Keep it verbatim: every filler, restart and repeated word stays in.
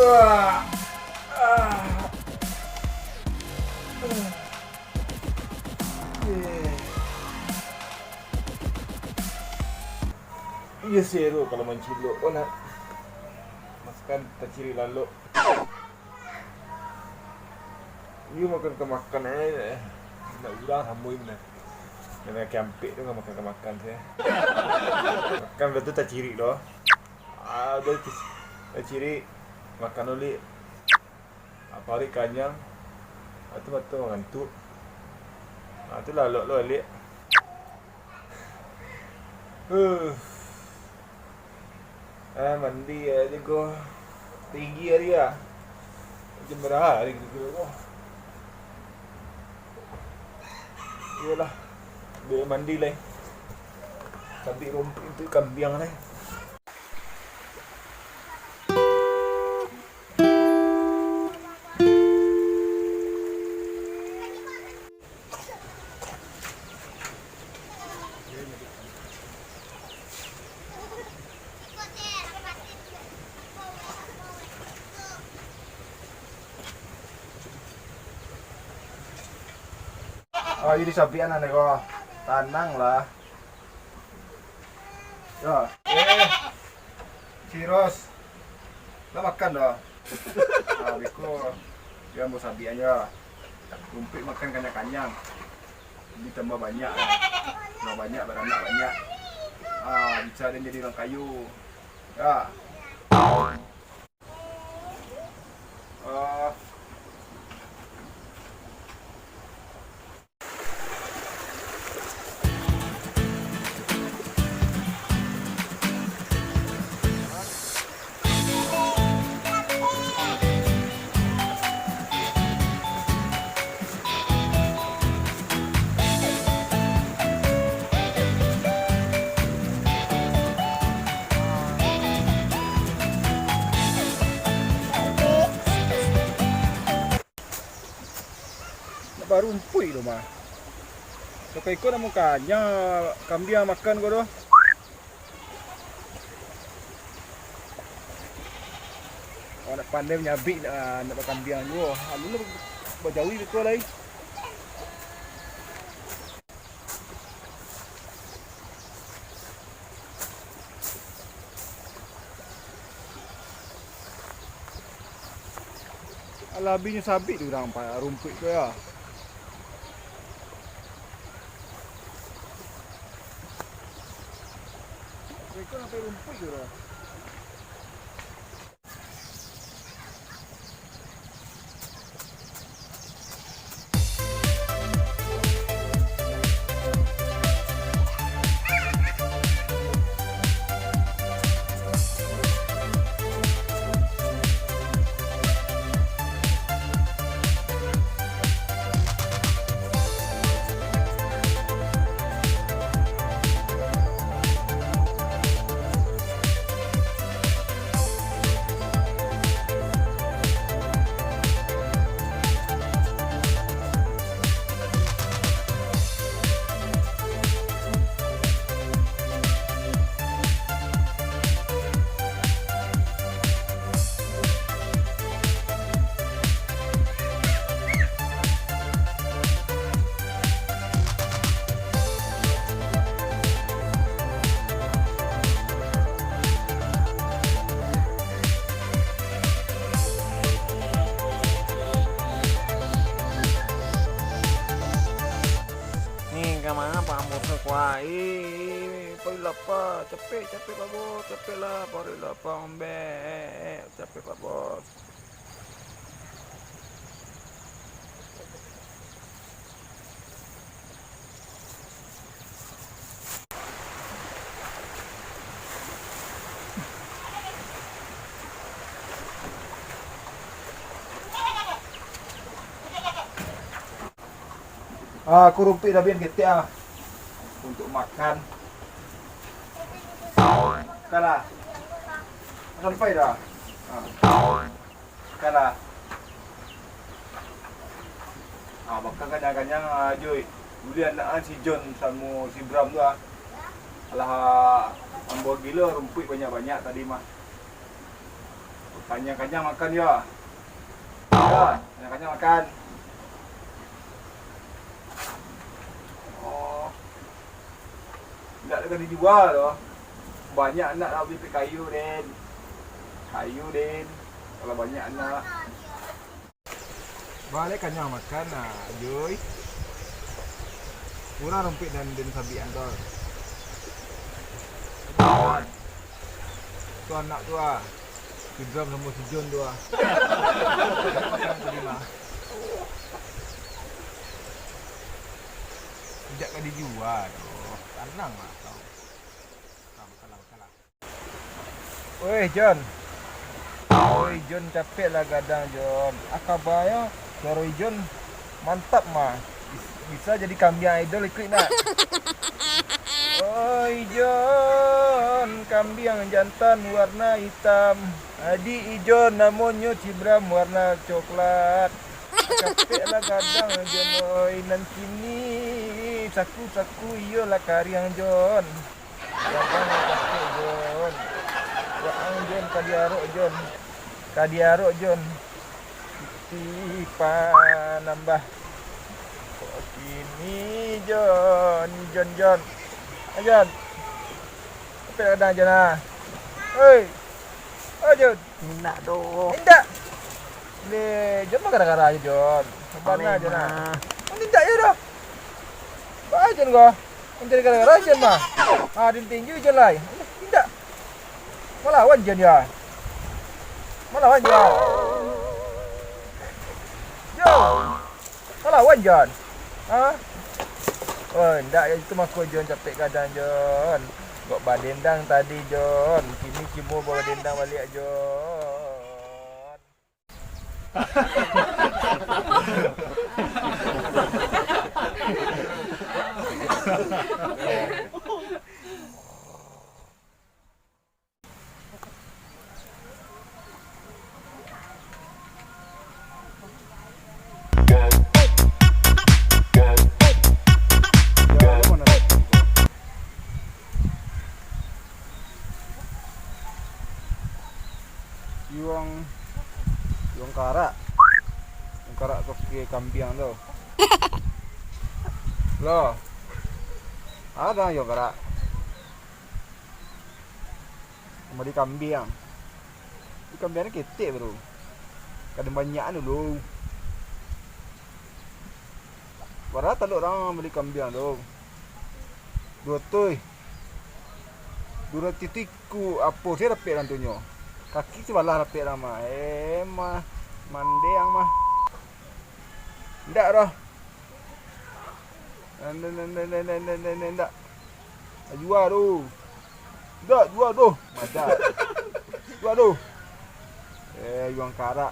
Ah. Ah. Eh. Iyo, seru kalau mancilok ko nak. Masakan tacirik lalok. Iyo, makan ka makan ai. Nak urang samo bana. Nan kaki ampek tu makan ka makan se. Makan, sudah tu tacirik lo. Ah, sudah tu tacirik, makan ulik. Ah, paruik kanyang. Ah, tu mato mangantuak. Ah, tu lalok lo baliak. Huh. Ah, mandi aja ko. Tinggi hari ah. Jam bara hari gitu ko. Iyolah. Biar mandi lai. Sabik rumpuik kambiang lai. Oh, jadi sabian ane ko. Tanang lah. Yo. Eh. Si Ros. Lah makan dah. Ah, beko. Dia ambo sabian yo. Rumpuik makan kanyang-kanyang. Ditambah banyak lah. Lah banyak, baranak banyak. Ah, bisa den jadi urang kayo. Ya. Ah. Nak barumpuik tu mah. Toko iko nak mukanya kambiang makan ko doh. Awak nak pandai manyabik nak, nak bakambiang juo. Alun lah bajawi beko lai. Alah, abih nyo sabik tu urang pa-, rumpuik tu yo. Mereka sampai rumpuik tu dah. Ni, ka ma Pak Ambo tu, kuah? Eh, eh, eh, pai lapa. Capek, capek, Pak Bos. Capek lah, paruik lapa, ombek. Capek, Pak Bos. Ah, aku rumpuik dah, Bin, ketek ah. Untuk makan. Kalah. Sampai dah. Ah. Kalah. Ah, bakal kanyang-kanyang, ah, Joy. Buliah anak, ah, si John samo si Bram tu, ah. Alah, ambo gilo rumpuik banyak-banyak tadi mah. Kanyang-kanyang makan yo. Yo, kanyang-kanyang makan. Oh. Indak ado ka dijua doh. Banyak anak nak bali kayu, Den. Kayu, Den. Kalau banyak anak. Baliak kanyang makan, nah, Joy. Kurang rumpuik nan den sabiak tu. Tu anak tu ah. Sidram samo si John tu ah. Makan tadi mah. Indak ka dijua doh. Tanang lah kau. Makan lah, makan lah. Woi, John. Woi, John, capek lah gadang, John. Ah, kabanyo, suaro John mantap mah. Bis-, bisa jadi kambiang idol ikuik nak. Oi, John, kambiang jantan warna hitam. Adik Ijon namonyo Cibram warna coklat. Capek lah gadang, John, oi, nan kini saku-saku iyo lah kariang, John. Waang Jon, ka diarok Jon. Ka diarok Jon. Tipa nambah. Kok kini Jon, Jon, Jon. Ah, Jon. Apo gadang Jon ah? Hei. Oh, Jon. Indak doh. Indak. Le, Jon mah gara-gara aja, Jon. Sabana Jon ah. Indak yo doh. Ba Jon ko. Mancari gara-gara Jon mah. Ah, dintinju Jon lai. Indak. Malawan Jon yo. Malawan Jon. Jon. Malawan Jon. Ha? Oh, indak, itu mako Jon capek gadang, Jon. Kok badendang tadi, Jon. Kini cimo badendang baliak, Jon. Yuang, yuang karak. Yuang karak toke kambiang tu. Lo. Ado yuang karak. Mambali kambiang. Di kambiang ni ketek, bro. Kadang banyak dulu. Bara talok urang mambali kambiang tu? Duo ratuih. Duo ratuih tiku, apo sia dapek urang tu nyo? Kaki sabalah dapek urang mah. Eh, mah. Mandeang mah. Indak doh. Indak, indak, indak, indak, indak, indak, indak. Jua tu. Indak, jua tu. Madah. Jua tu. Eh, yuang karak.